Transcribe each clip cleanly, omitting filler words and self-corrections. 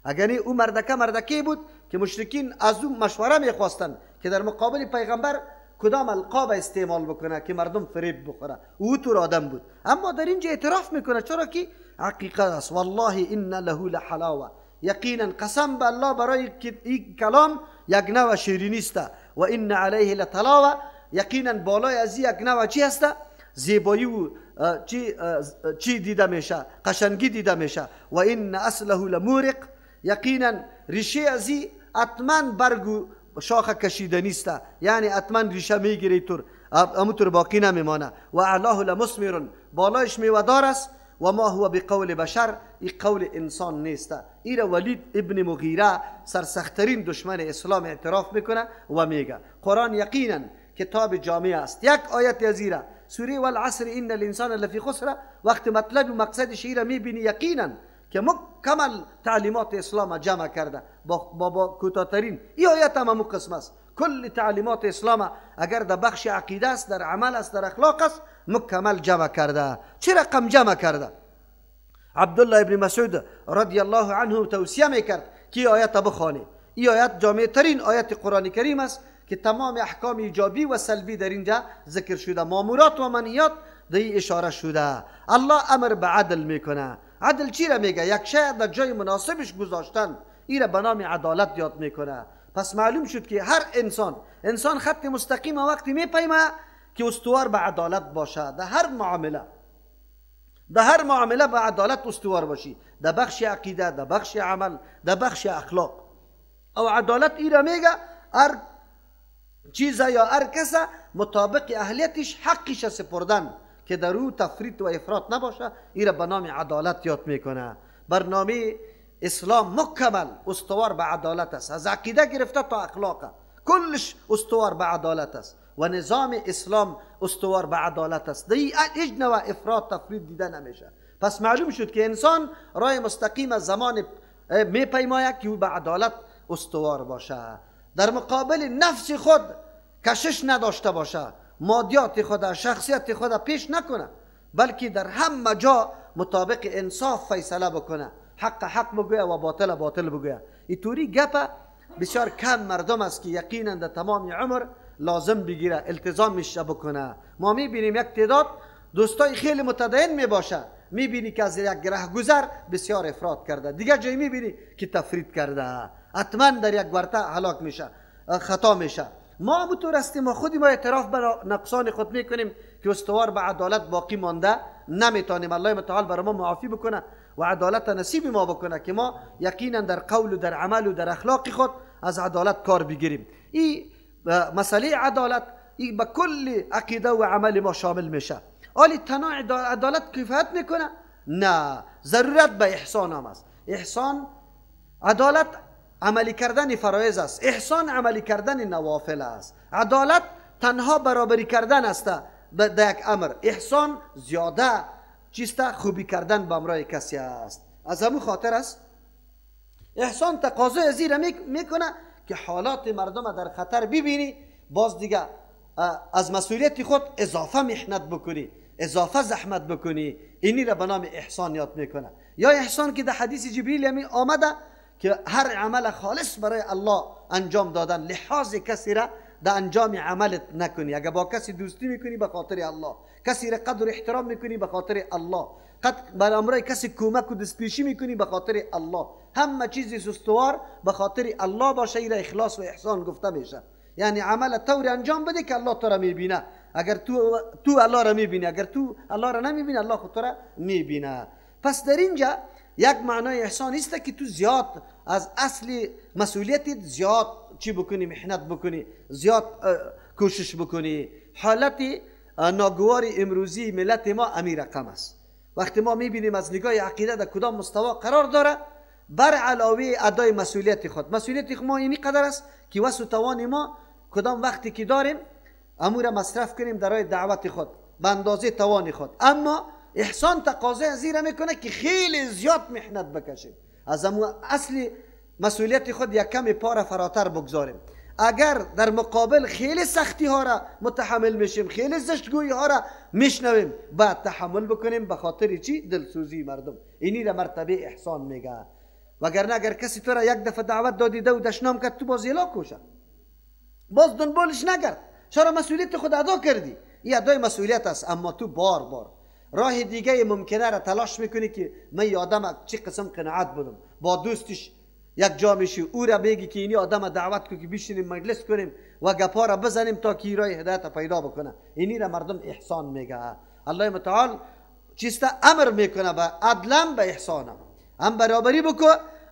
اگر او مردکه مردکی بود که مشرکین از او مشوره میخواستند که در مقابل پیغمبر کدام القاب استعمال بکنه که مردم فریب بخوره، او طور آدم بود. اما در اینجا اعتراف میکنه، چرا که حقیقت است. والله ان له لحلاوه، یقینا قسم به الله برای این کلام یک نوع شیرینی است. و ان علیه لطلاوه، یقینا بالای از یک نوع چی هست؟ زیبایی و چی دیده میشه، قشنگی دیده میشه. و ان اصله لمورق، یقینا ریشه از حتما برگ شاخه کشیده نیست، یعنی حتما ریشه میگیره تور اموتور باقی نمیمانه. و اعلاه لمثمر، بالایش میوه‌دار است. و ما هو بقول بشر، این قول انسان نیست. ایره ولید ابن مغیره سرسخترین دشمن اسلام اعتراف میکنه و میگه قرآن یقینا کتاب جامع است. یک آیت از ایره سوره والعصر ان الانسان لفی خسر، وقت مطلب و مقصدش ایره میبینی یقینا که مکمل تعلیمات اسلام جمع کرده با کوتاه‌ترین این آیت هم قسم است. کل تعلیمات اسلام اگر در بخش عقیده است، در عمل است، در اخلاق است، مکمل جمع کرده. چه رقم جمع کرده؟ عبدالله ابن مسعود رضی الله عنه توصیه میکرد که این آیت بخوانی. این آیت جامع ترین آیت قرآن کریم است که تمام احکام ایجابی و سلبی در اینجا ذکر شده، مامورات و منهیات در این اشاره شده. الله امر به عدل میکنه. عدل چی را میگه؟ یک شی در جای مناسبش گذاشتن، این را به نام عدالت یاد میکنه. پس معلوم شد که هر انسان خط مستقیم وقتی میپیمه که استوار به عدالت باشه در هر معامله، در هر معامله به عدالت استوار باشی، در بخش عقیده، در بخش عمل، در بخش اخلاق. او عدالت ای را میگه هر چیز یا هر کس مطابق اهلیتش حقش سپردن که در او تفریط و افراط نباشه، ای را به نام عدالت یاد میکنه. برنامه اسلام مکمل استوار به عدالت است، از عقیده گرفته تا اخلاق کلش استوار به عدالت است و نظام اسلام استوار به عدالت است. در هیچ نوع افراط تفریط دیده نمیشه. پس معلوم شد که انسان راه مستقیم از زمان میپیماید که او به عدالت استوار باشه، در مقابل نفس خود کشش نداشته باشه، مادیات خود، شخصیت خود پیش نکنه، بلکه در همه جا مطابق انصاف فیصله بکنه، حق حق بگویه و باطل باطل بگویه. اینطوری گپ بسیار کم مردم است که یقینا در تمام عمر لازم بگیره، التزامش بکنه. ما میبینیم یک تعداد دوستای خیلی متدین میباشه، میبینی که از یک رهگذر بسیار افراط کرده، دیگه جایی میبینی که تفرید کرده، حتما در یک ورطه هلاک میشه، خطا میشه. ما همونطور هستیم، ما خودی ما اعتراف بر نقصان خود میکنیم که استوار به عدالت باقی مانده نمیتونیم. الله متعال بر ما معافی بکنه و عدالت نصیب ما بکنه که ما یقینا در قول و در عمل و در اخلاق خود از عدالت کار بگیریم. این مسئله عدالت این به کل عقیده و عمل ما شامل میشه. آلی تنها عدالت کفایت میکنه؟ نه، ضرورت به احسان هم است. احسان عدالت عملی کردن فرایض است، احسان عملی کردن نوافل است. عدالت تنها برابری کردن است در یک امر، احسان زیاده چیست؟ خوبی کردن به امرای کسی است. از همون خاطر است احسان تقاضای از این میکنه که حالات مردم در خطر ببینی، باز دیگه از مسئولیت خود اضافه محنت بکنی، اضافه زحمت بکنی. اینی را به نام احسان یاد میکنه. یا احسان که در حدیث جبریل همین آمده که هر عمل خالص برای الله انجام دادن، لحاظ کسی را در انجام عملت نکنی. اگر با کسی دوستی میکنی به خاطر الله، کسی را قدر احترام میکنی به خاطر الله، قد بر امرای کسی کمک و دستپیشی میکنی به خاطر الله، همه چیزی استوار به خاطر الله باشه، ایره اخلاص و احسان گفته میشه. یعنی عمل طوری انجام بده که الله تو را میبینه. اگر تو الله را میبینی، اگر تو الله را نمیبینی، الله خود تو را میبینه. پس در اینجا یک معنای احسان است که تو زیاد از اصل مسئولیت زیاد چی بکنی، محنت بکنی، زیاد کوشش بکنی. حالت ناگوار امروزی ملت ما امی رقم است. وقتی ما میبینیم از نگاه عقیده در کدام مستوا قرار داره، بر علاوه ادای مسئولیت خود، مسئولیت ما اینی قدر است که وس و توان ما کدام وقتی که داریم امور مصرف کنیم در راه دعوت خود به اندازه توان خود. اما احسان تقاضای از این میکنه که خیلی زیاد محنت بکشیم، از اصل مسئولیت خود یک کمی پا را فراتر بگذاریم. اگر در مقابل خیلی سختی ها را متحمل میشیم، خیلی زشتگویی ها را میشنویم، بعد تحمل بکنیم به خاطر چی؟ دلسوزی مردم. اینی را مرتبه احسان میگه. وگرنه اگر کسی تو را یک دفعه دعوت دادی و دشنام کرد، تو باز یلا کوشه، باز دنبالش نگرد. چرا؟ مسئولیت خود ادا کردی. این ادای مسئولیت است. اما تو بار بار راه دیگه ممکنه را تلاش میکنی که من یه آدم چه قسم قناعت بدم، با دوستش یک جا میشی، او را بگی که اینی آدم دعوت کو که بشینیم مجلس کنیم و گپا را بزنیم تا که راه هدایت پیدا بکنه. اینی را مردم احسان میگه. الله متعال چیست امر میکنه به عدلم به احسانم، هم برابری بکو،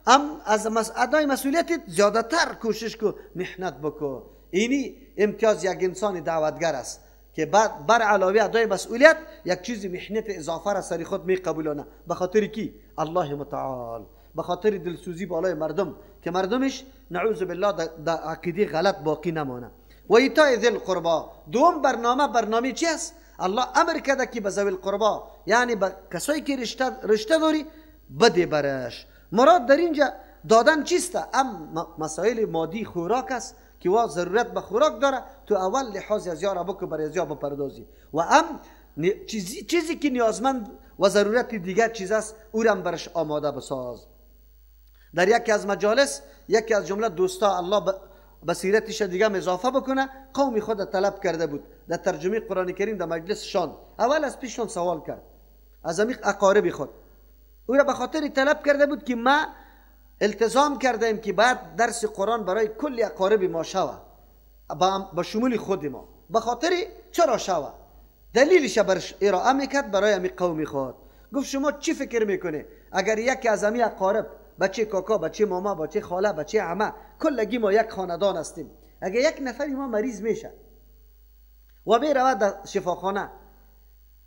هم از ادای مسئولیت زیادتر کوشش کو، محنت بکو. اینی امتیاز یک انسان دعوتگر است که بعد بر علاوه ادای مسئولیت یک چیز محنت اضافه را سر خود می قبولانه. به خاطر کی؟ الله متعال، به خاطر دلسوزی بالای مردم که مردمش نعوذ بالله در عقیده غلط باقی نمانه. و ایتاء ذی القربا، دوم برنامه، برنامه چی است؟ الله امر کرده که به ذوی القربا، یعنی به کسایی که رشته داری بده برش. مراد در اینجا دادن چیست؟ ام مسائل مادی خوراک است که وا ضرورت به خوراک داره، تو اول لحاظ از یارا بکو برای از یا بپردازی، و ام چیزی که نیازمند و ضرورت دیگر چیز است او را برش آماده بساز. در یکی از مجالس یکی از جمله دوستا، الله بصیرتش دیگه اضافه بکنه، قوم خود طلب کرده بود در ترجمه قرآن کریم در مجلس شان. اول از پیششان سوال کرد، از امیق اقارب خود، او را به خاطر طلب کرده بود که ما التزام کردیم که بعد درس قرآن برای کل اقارب ما شوه، با شمول خود ما. به خاطر چرا شوه؟ دلیلش برش ارائه میکرد برای امی قوم خود. گفت شما چی فکر میکنه اگر یکی از امی اقارب، بچه کاکا، بچه ماما، بچه خاله، بچه عمه، کلگی ما یک خاندان هستیم، اگر یک نفری ما مریض میشه و میرود در شفاخانه،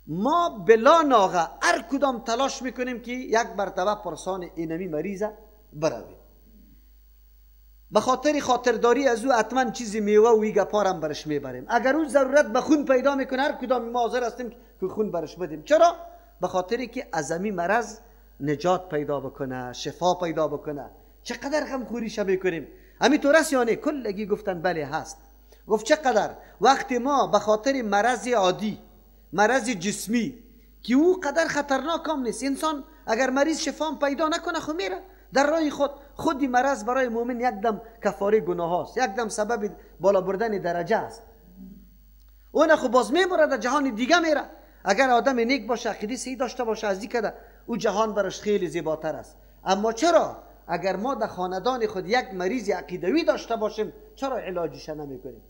ما بلا ناغه هر کدام تلاش میکنیم که یک مرتبه پرسان اینمی مریضه برویم، به خاطر خاطرداری از او حتما چیزی میوه و گپارم برش میبریم. اگر او ضرورت به خون پیدا میکنه، هر کدام ما حاضر هستیم که خون برش بدیم. چرا؟ به خاطر که از امی مرض نجات پیدا بکنه، شفا پیدا بکنه. چقدر غمخوریش میکنیم. همینطور است یا نه؟ کلگی گفتن بله هست. گفت چقدر وقتی ما به خاطر مرض عادی، مرض جسمی که او قدر خطرناک هم نیست، انسان اگر مریض شفا پیدا نکنه خو میره در راه خود. خودی مرض برای مؤمن یک دم کفاره گناه است، یک دم سبب بالا بردن درجه است. اون خو باز میبره در جهان دیگه میره. اگر آدم نیک باشه، عقیده صحیح داشته باشه، از دیگه او جهان براش خیلی زیباتر است. اما چرا اگر ما در خاندان خود یک مریض عقیدوی داشته باشیم، چرا علاجش نمیکنیم؟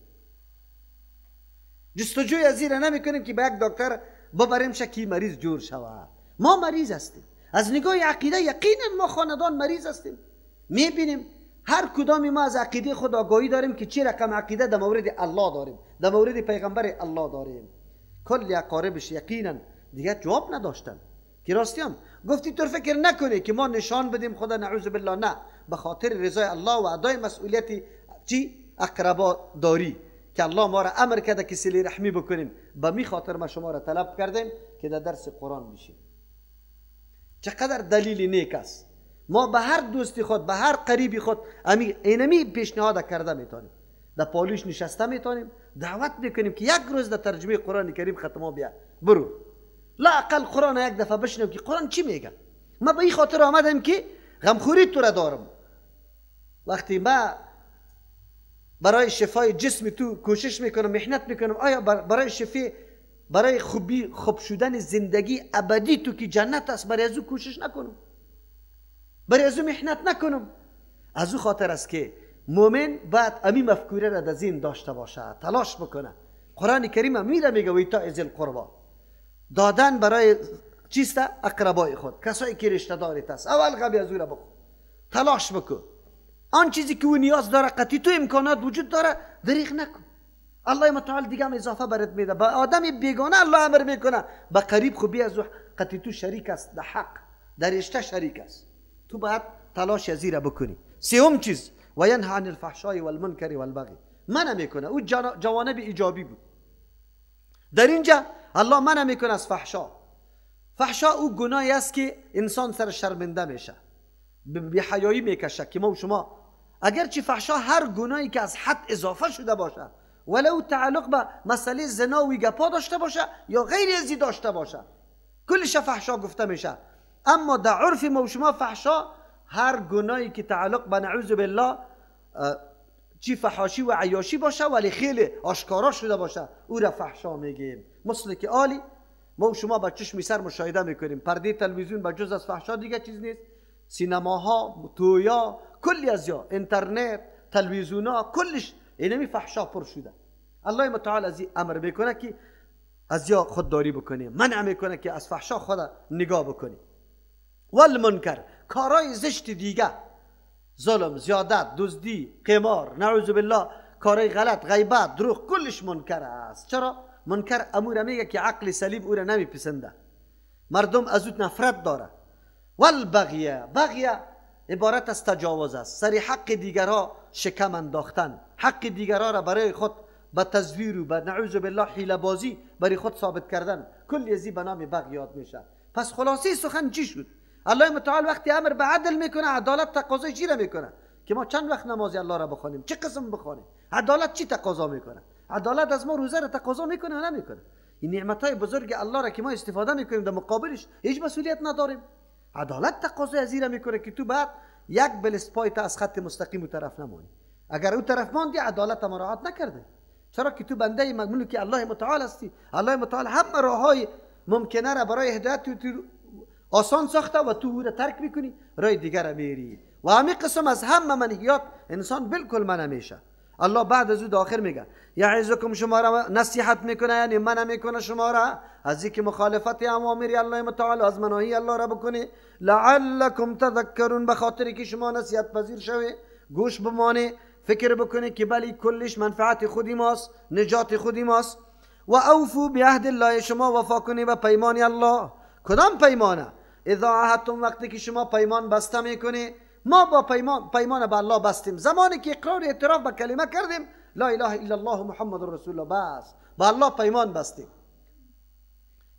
جستجوی از زیر نمیکنیم که به یک دکتر ببریم که مریض جور شود. ما مریض هستیم از نگاه عقیده، یقینا ما خاندان مریض هستیم. میبینیم هر کدام ما از عقیده خود آگاهی داریم که چه رقم عقیده در مورد الله داریم، در مورد پیغمبر الله داریم. کل اقاربش یقینا دیگه جواب نداشتن که راستی هم گفتی طور فکر نکنی که ما نشان بدیم خدا نعوذ بالله، نه، به خاطر رضای الله و ادای مسئولیت چی اقربا داری که الله ما را امر کرده که صله رحمی بکنیم، به می خاطر ما شما را طلب کردیم که در درس قرآن بشیم. چقدر دلیل نیک است. ما به هر دوستی خود، به هر قریبی خود اینمی پیشنهاد کرده میتونیم، در پالوش نشسته میتونیم، دعوت میکنیم که یک روز در ترجمه قرآن کریم ختمه بیا برو، لااقل قرآن یک دفعه بشنو که قرآن چی میگه. ما به این خاطر آمدم که غمخوری تو را دارم. وقتی ما برای شفای جسم تو کوشش میکنم، محنت میکنم، آیا برای شفای، برای خوبی خوب شدن زندگی ابدی تو که جنت است، برای از او کوشش نکنم، برای از او محنت نکنم؟ از او خاطر است که مؤمن باید امی مفکوره را در ذهن داشته باشه، تلاش بکنه. قرآن کریم میره میگه و ایتاء ذی القربا، دادن برای چیست؟ اقربای خود، کسایی که رشته دارت است. اول غمی از او را بخور، تلاش بکن. آن چیزی که او نیاز داره قطعی تو امکانات وجود داره، دریغ نکن. الله متعال دیگه هم اضافه برات میده. به آدم بیگانه الله امر میکنه، به قریب خوبی از او قطعی تو شریک است، در حق در رشته شریک است. تو باید تلاش از را بکنی. سوم چیز، و ینهی عن الفحشاء والمنکر والبغی، منع میکنه. او جوانب ایجابی بود. در اینجا الله منع میکنه از فحشا. فحشا او گناهی است که انسان سر شرمنده میشه، بی حیایی میکشه که ما و شما اگرچه فحشا هر گناهی که از حد اضافه شده باشه، ولو تعلق به مسئله زنا و گپا داشته باشه یا غیر ازی داشته باشه، کلش فحشا گفته میشه. اما در عرف ما و شما فحشا هر گناهی که تعلق به نعوذ بالله چی فحاشی و عیاشی باشه ولی خیلی آشکارا شده باشه، او را فحشا میگیم. مثل که آلی ما و شما با چشم سر مشاهده میکنیم، پرده تلویزیون با جز از فحشا دیگه چیز نیست، سینماها، تویا، کلی از یا اینترنت، تلویزیونا، کلش اینمی فحشا پر شده. الله متعال از این امر میکنه که از یا خودداری بکنی، منع میکنه که از فحشا خود نگاه بکنی. والمنکر، کارای زشت دیگه، ظلم، زیادت، دزدی، قمار، نعوذ بالله، کارای غلط، غیبت، دروغ، کلش منکر است. چرا؟ منکر امور میگه که عقل سلیم او را نمیپسنده، مردم از او نفرت داره. والبغیه، بغیه عبارت از تجاوز است، سر حق دیگرها شکم انداختن، حق دیگرها را برای خود به تزویر و به نعوذ بالله حیله بازی برای خود ثابت کردن، کل ازی به نام بغی یاد میشه. پس خلاصه سخن چی شد؟ الله متعال وقتی امر به عدل میکنه، عدالت تقاضای چی را میکنه؟ که ما چند وقت نماز الله را بخوانیم، چه قسم بخوانیم؟ عدالت چی تقاضا میکنه؟ عدالت از ما روزه را تقاضا میکنه و نمیکنه؟ این نعمت های بزرگ الله را که ما استفاده میکنیم در مقابلش هیچ مسئولیت نداریم. عدالت تقاضای از را میکنه که تو بعد یک بلست پایت از خط مستقیم او طرف نمانی. اگر او طرف ماندی عدالت مراعات نکرده. چرا که تو بنده مملوک الله متعال هستی. الله متعال همه راههای ممکنه را برای هدایت تو آسان ساخته و تو او را ترک میکنی، راه دیگر را میری. و همین قسم از همه منهیات انسان بالکل منع میشه. الله بعد از او داخل میگه یعظکم، شما را نصیحت میکنه، یعنی منع میکنه شما را از اینکه مخالفت اوامر الله متعال از مناهی الله را بکنی. لعلکم تذکرون، به خاطر که شما نصیحت پذیر شوی، گوش بمانه، فکر بکنی که بلی کلش منفعت خودی ماست، نجات خودی ماست. و اوفو بعهد الله، شما وفا کنی به پیمان الله. کدام پیمانه؟ اذا عهدتم، وقتی که شما پیمان بسته میکنی. ما با پیمان به الله بستیم، زمانی که اقرار اعتراف به کلمه کردیم لا اله الا الله محمد رسول الله، بس با الله پیمان بستیم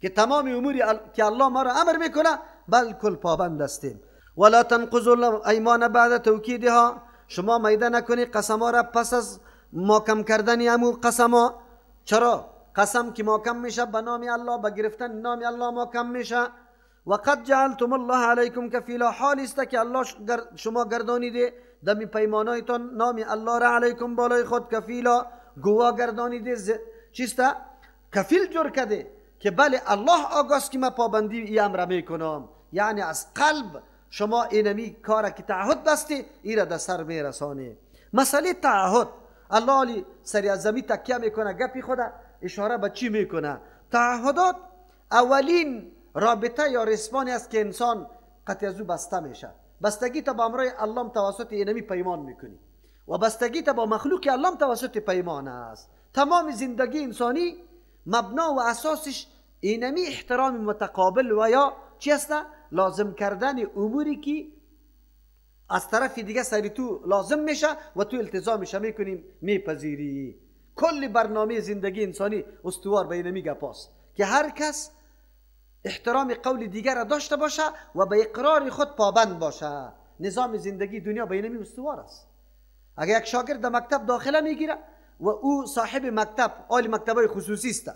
که تمام اموری که الله ما را امر میکنه بالکل پابند هستیم. ولا تنقضوا الایمان بعد توکیدها، شما میده نکنی قسم را پس از ماکم کردن امو قسم. چرا؟ قسم که ماکم میشه به نام الله، به گرفتن نام الله ماکم میشه. و قد جعلتم الله علیکم کفیلا، حال است که الله شما گردانیده دمی پیمانایتان نام الله را علیکم بالای خود کفیلا، گواه گردانیده. چیست؟ کفیل جور کرده که بله الله آگاست که من پابندی ای امر میکنم. یعنی از قلب شما اینمی کار که تعهد بستی ای را در سر میرسانه. مسئله تعهد الله علی سری از زمین تکیه میکنه، گپی خود اشاره به چی میکنه؟ تعهدات اولین رابطه یا رسمانی است که انسان قطع از او بسته میشه. بستگی تا با امرای الله توسط اینمی پیمان میکنی و بستگی تا با مخلوق الله توسط پیمان است. تمام زندگی انسانی مبنا و اساسش اینمی احترام متقابل و یا چی است؟ لازم کردن اموری که از طرف دیگه سری تو لازم میشه و تو التزامش میکنی، میپذیری. کل برنامه زندگی انسانی استوار به اینمی گپاست که هر کس احترام قول دیگر را داشته باشه و به اقرار خود پابند باشه. نظام زندگی دنیا به اینمی استوار است. اگر یک شاگرد در مکتب داخله میگیره و او صاحب مکتب، آل مکتبای خصوصی است،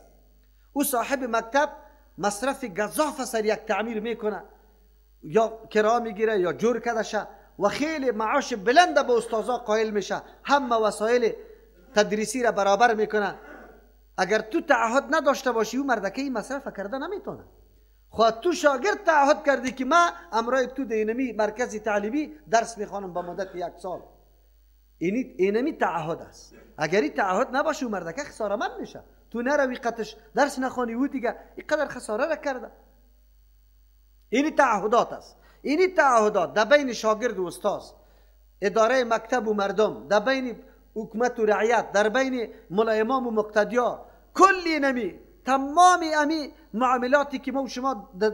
او صاحب مکتب مصرف گزاف سر یک تعمیر میکنه، یا کرا میگیره یا جور کرده و خیلی معاش بلند به استاذا قائل میشه، همه وسایل تدریسی را برابر میکنه. اگر تو تعهد نداشته باشی او مردکه این مصرف کرده نمیتونه. خب تو شاگرد تعهد کردی که ما امرای تو دینمی مرکز تعلیمی درس میخوانم به مدت یک سال، اینمی تعهد است. اگر این تعهد نباشه او مردکه خساره مند میشه. تو نروی قطش درس نخوانی او دیگه اینقدر خساره را کرده. اینی تعهدات است. اینی تعهدات در بین شاگرد و استاد، اداره مکتب و مردم، در بین حکومت و رعیت، در بین ملا امام و مقتدیا، کلی نمی تمام امی معاملاتی که ما و شما در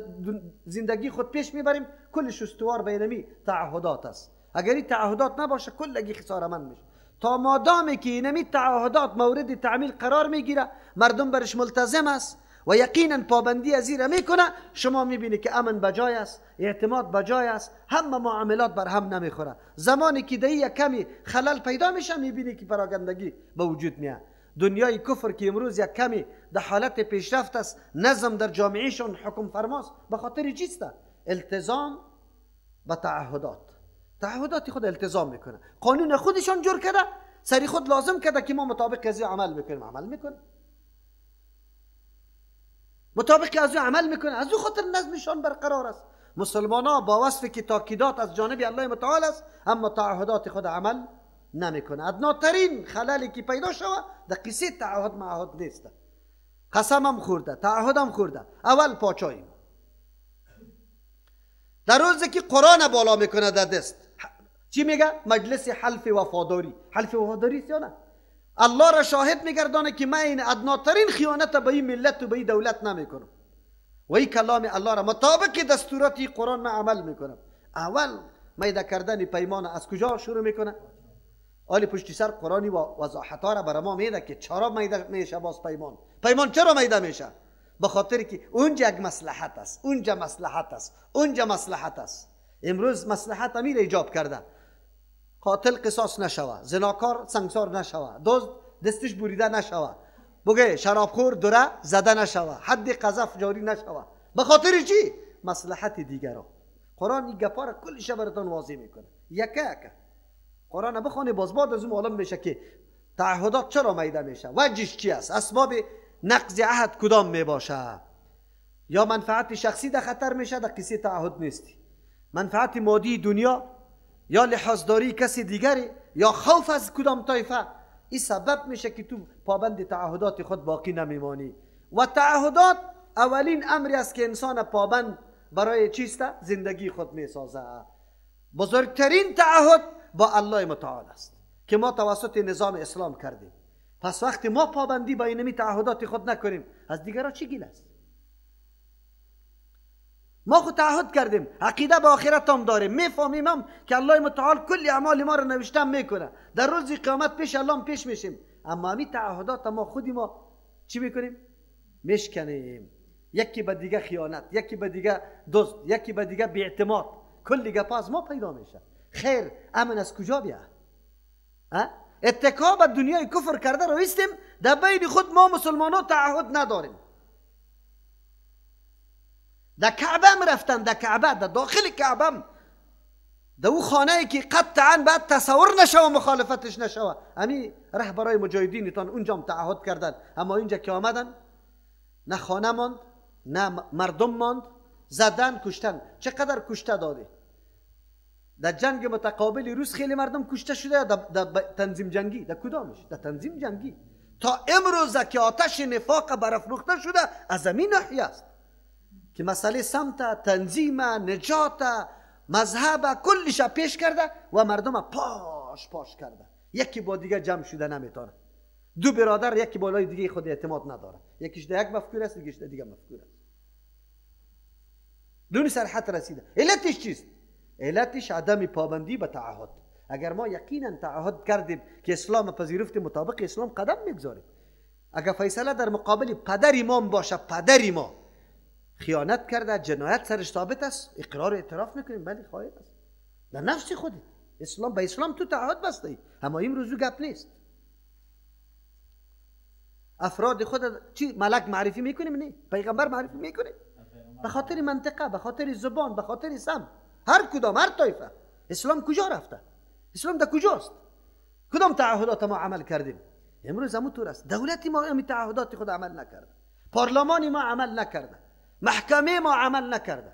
زندگی خود پیش میبریم کلش استوار به اینمی تعهدات است. اگر این تعهدات نباشه کلگی خساره مند میشه. تا مادامی که اینمی تعهدات مورد تعمیل قرار میگیره، مردم برش ملتزم است و یقینا پابندی از این میکنه، شما میبینی که امن بجای است، اعتماد بجای است، همه معاملات بر هم نمیخوره. زمانی که در یک کمی خلل پیدا میشه میبینی که پراگندگی به وجود میاد. دنیای کفر که امروز یک کمی در حالت پیشرفت است، نظم در جامعهشون حکم فرماست، به خاطر چیست؟ التزام به تعهدات. تعهدات خود التزام میکنه، قانون خودشان جور کرده، سری خود لازم کرده که ما مطابق از عمل میکنیم، عمل میکنه، مطابق از عمل میکنه. از او خاطر نظمشان برقرار است. مسلمان ها با وصف که تاکیدات از جانب الله متعال است، اما تعهدات خود عمل نمیکنه. ادناترین خللی که پیدا شوه در قصه تعهد معهد نیست. قسمم خورده، تعهدم خورده. اول پاچاییم در روزی که قرآن بالا میکنه در دست، چی میگه؟ مجلس حلف وفاداری. حلف وفاداری است یا نه؟ الله را شاهد میگردانه که من این ادناترین خیانت به این ملت و به این دولت نمیکنم و این کلام الله را مطابق دستورات قرآن من عمل میکنم. اول میده کردن پیمان از کجا شروع میکنه؟ آلی پشتی سر قرآنی و وضاحت ها را برای ما میده که چرا میده میشه باز پیمان. پیمان چرا میده میشه؟ به خاطر که اونجا یک مصلحت است، اونجا مصلحت است، اونجا مصلحت است. امروز مصلحت امیر ایجاب کرده. قاتل قصاص نشوه، زناکار سنگسار نشوه، دزد دستش بریده نشوه، بگه شرابخور دره زده نشوه، حد قذف جاری نشوه. به خاطر چی؟ مصلحت دیگران. قرآن این گپا را کلش براتون واضح میکنه، یکه یکه. قرآن بخوانی باز بعد از اون معلوم میشه که تعهدات چرا میده میشه، وجهش چی است، اسباب نقض عهد کدام میباشه. یا منفعت شخصی در خطر میشه، در قصه تعهد نیستی، منفعت مادی دنیا، یا لحاظداری کسی دیگری، یا خوف از کدام طایفه، این سبب میشه که تو پابند تعهدات خود باقی نمیمانی. و تعهدات اولین امری است که انسان پابند برای چیست؟ زندگی خود میسازه. بزرگترین تعهد با الله متعال است که ما توسط نظام اسلام کردیم. پس وقتی ما پابندی با اینمی تعهدات خود نکنیم، از دیگران چی گیل است؟ ما خود تعهد کردیم، عقیده به آخرت هم داریم، میفهمیم هم که الله متعال کل اعمال ما رو نوشتم میکنه، در روز قیامت پیش الله پیش میشیم. اما همی تعهدات ما خودی ما چی میکنیم؟ میشکنیم. یکی به دیگه خیانت، یکی به دیگه دزد، یکی به دیگه بی‌اعتماد، کل گپ از ما پیدا میشه. خیر امن از کجا بیا؟ اتکا به دنیای کفر کرده رویستیم، در بین خود ما مسلمان ها تعهد نداریم. در کعبه هم رفتن، در کعبه، در داخل کعبه هم، در او خانه که قطعا باید تصور نشوه، مخالفتش نشوه، امی رهبرای مجاهدینتان اونجا هم تعهد کردن. اما اینجا که آمدن نه خانه ماند نه مردم ماند، زدن کشتن. چقدر کشته داده در جنگ متقابل روس؟ خیلی مردم کشته شده در تنظیم جنگی. در کدامش؟ در تنظیم جنگی. تا امروز که آتش نفاق برافروخته شده از همین ناحیه است که مسئله سمت تنظیم نجات مذهب کلش پیش کرده و مردم پاش پاش کرده. یکی با دیگه جمع شده نمیتونه. دو برادر یکی بالای دیگه خود اعتماد نداره، یکیش در یک مفکور است، یکیش در دیگه مفکور است. دونی سرحد رسیده. علتش چیست؟ علتش عدم پابندی به تعهد. اگر ما یقینا تعهد کردیم که اسلام پذیرفتیم، مطابق اسلام قدم میگذاریم. اگر فیصله در مقابل پدر ما باشه، پدر ما خیانت کرده، جنایت سرش ثابت است، اقرار و اعتراف میکنیم، بله خائن است در نفس خودی. اسلام به اسلام تو تعهد بسته ای، اما امروز او گپ نیست. افراد خود چی ملک معرفی میکنیم؟ نه. پیغمبر معرفی میکنیم؟ به خاطر منطقه، به خاطر زبان، به خاطر سم، هر کدام، هر طایفه. اسلام کجا رفته؟ اسلام در کجاست؟ کدام تعهدات ما عمل کردیم؟ امروز همون طور است. دولت ما همین تعهدات خود عمل نکرده، پارلمان ما عمل نکرده، محکمه ما عمل نکرده.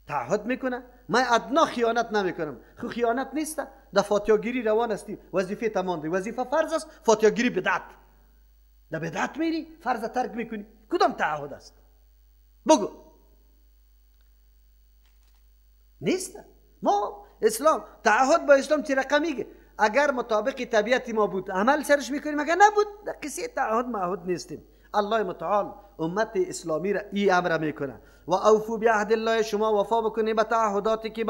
تعهد میکنه من ادنا خیانت نمیکنم. خو خیانت نیست، در فاتحه‌گیری روان هستی، وظیفه تمام دی، وظیفه فرض است، فاتحه‌گیری بدعت. در بدعت میری، فرض ترک میکنی. کدام تعهد است؟ بگو. نیست. ما اسلام تعهد با اسلام چه رقمیه؟ اگر مطابق طبیعت ما بود عمل سرش میکنیم، اگر نبود در قصه تعهد معهد نیستیم. الله متعال امت اسلامی را ای امر میکنه و اوفو بعهد الله، شما وفا بکنید به تعهداتی که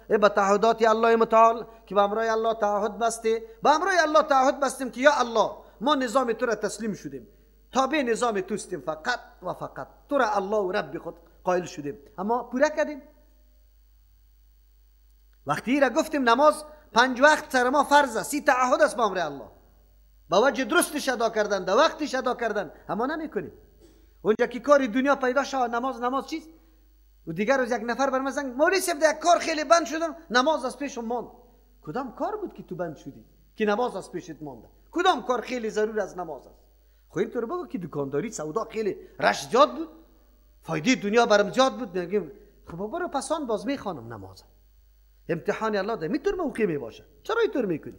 به تعهدات الله متعال که به امرای الله تعهد بسته، به امرای الله تعهد بستیم که یا الله ما نظام تو را تسلیم شدیم، تابع نظام توستیم، فقط و فقط تو را الله و رب خود قائل شدیم. اما پوره کردیم. وقتی را گفتیم نماز 5 وقت سر ما فرض است، سی تعهد است به امر الله، با وجه درستش ادا کردن، در وقتش ادا کردن، اما نمیکنیم. اونجا که کار دنیا پیدا شد، نماز چیست؟ و دیگر روز یک نفر بر من زنگ، مولوی صاحب یک کار خیلی بند شدم، نماز از پیشم ماند. کدام کار بود که تو بند شدی که نماز از پیشت مانده؟ کدام کار خیلی ضرور از نماز است؟ خب اینطور بگو که دکانداری سودا خیلی رش زیاد بود، فایده دنیا برم زیاد بود. میگیم خب برو پسان باز میخوانم نماز. امتحان الله ده میتور موقع میباشه. چرا اینطور میکنی؟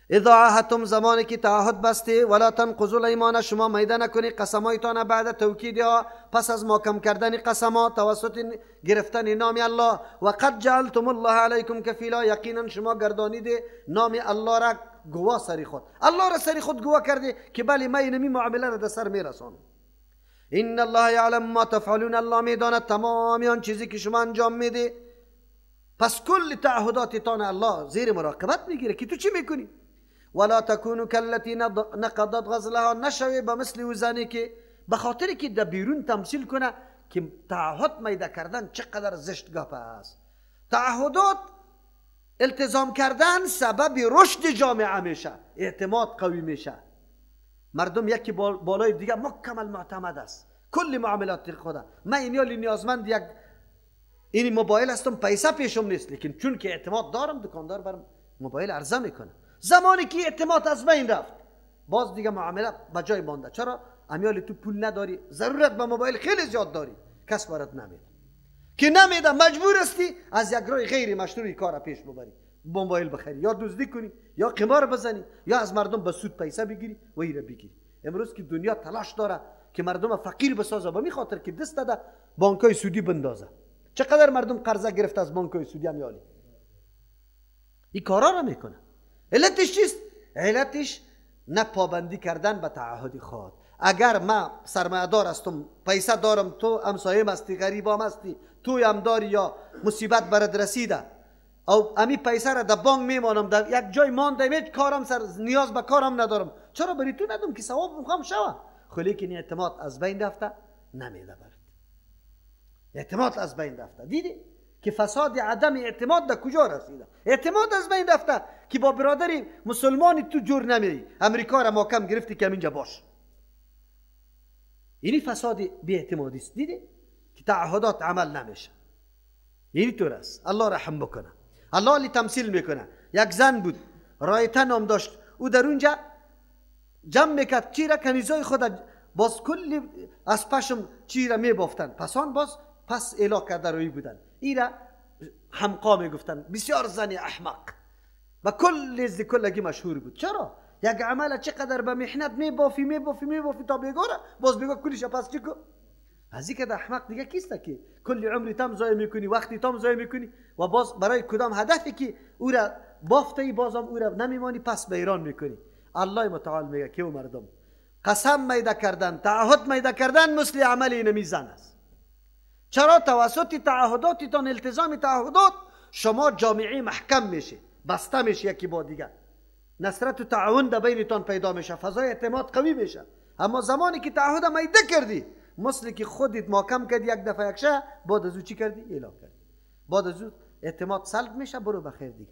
اذا عاهدتم، زمانی که تعهد بستی، ولا تنقضوا الایمان، شما میده نکنی قسمایتان بعد توکیدها، پس از محکم کردن قسمات توسط گرفتن نام الله. و قد جعلتم الله علیکم کفیلا، یقینا شما گردانید نام الله را گواه سری خود. الله را سری خود گواه کرده که بله من اینمی معامله را در سر میرسانم. ان الله یعلم ما تفعلون، الله میداند تمام آن چیزی که شما انجام میده. پس کل تعهداتتان الله زیر مراقبت میگیره که تو چی میکنی. ولا تكونوا كالتي نقضت غزلها، نشوی به مثل او زنی که به خاطر که در بیرون تمثیل کنه که تعهد میده کردن چقدر زشت گپ است. تعهدات التزام کردن سبب رشد جامعه میشه، اعتماد قوی میشه، مردم یکی بالای دیگه مکمل معتمد است، کل معاملات خدا. من اینیالی نیازمند یک این موبایل هستم، پیسه پیشم نیست، لیکن چون که اعتماد دارم دکاندار برم موبایل عرضه میکنه. زمانی که اعتماد از بین رفت باز دیگه معامله به جای مانده. چرا؟ امیال تو پول نداری، ضرورت به موبایل خیلی زیاد داری، کس برات نمیده که نمیده، مجبور هستی از یک راه غیر مشروعی کار پیش ببری، موبایل بخری، یا دزدی کنی، یا قمار بزنی، یا از مردم به سود پیسه بگیری و ایره بگیری. امروز که دنیا تلاش داره که مردم فقیر بسازه، به می خاطر که دست داده بانکای سودی بندازه. چقدر مردم قرضه گرفته از بانکای سودی امیالی این کارا را میکنه. علتش چیست؟ علتش نه پابندی کردن به تعهد خود. اگر من سرمایه دار هستم، پیسه دارم، تو همسایه هستی، غریبام هستی، توی هم داری یا مصیبت برات رسیده، او امی پیسه را در بانک میمانم، در یک جای مانده، هیچ کارم سر نیاز به کارم ندارم، چرا بری تو ندم که ثواب میخوام شوه؟ خب لیکن اعتماد از بین رفته، نمیده برات. اعتماد از بین رفته. دیدی که فساد عدم اعتماد در کجا رسیده؟ اعتماد از بین رفته که با برادری مسلمانی تو جور نمیری، امریکا را محکم گرفتی که اینجا باش. اینی فساد بی اعتمادی است. دیدی که تعهدات عمل نمیشه. اینی طور است. الله رحم بکنه. الله لی تمثیل میکنه. یک زن بود، رایته نام داشت، او در اونجا جمع میکرد چی را؟ کنیزای خود باز کلی از پشم چی را میبافتن، پسان باز پس اعلا کرده روی بودن. ایره حمقا میگفتن، بسیار زن احمق و کل زی کلگی مشهور بود. چرا؟ یک عمل چقدر به محنت میبافی میبافی میبافی تا بیگاره باز بیگاه کلش پس چی کو؟ از این که احمق دیگه کیست که کل عمری تام ضایع میکنی، وقتی تام ضایع میکنی و باز برای کدام هدفی که او را بافته ای بازم او را نمیمانی پس به ایران میکنی. الله متعال میگه که او مردم قسم میده کردن، تعهد میده کردن مثل عمل اینمی زن است. چرا؟ توسط تعهداتتان، التزام تعهدات، شما جامعه محکم میشه، بسته میشه یکی با دیگر، نصرت و تعاون در بینتان پیدا میشه، فضای اعتماد قوی میشه. اما زمانی که تعهد میده کردی، مثل که خودت محکم کردی یک دفعه یک شه، بعد از او چی کردی؟ اعلام کردی، بعد از او اعتماد سلب میشه، برو بخیر دیگه.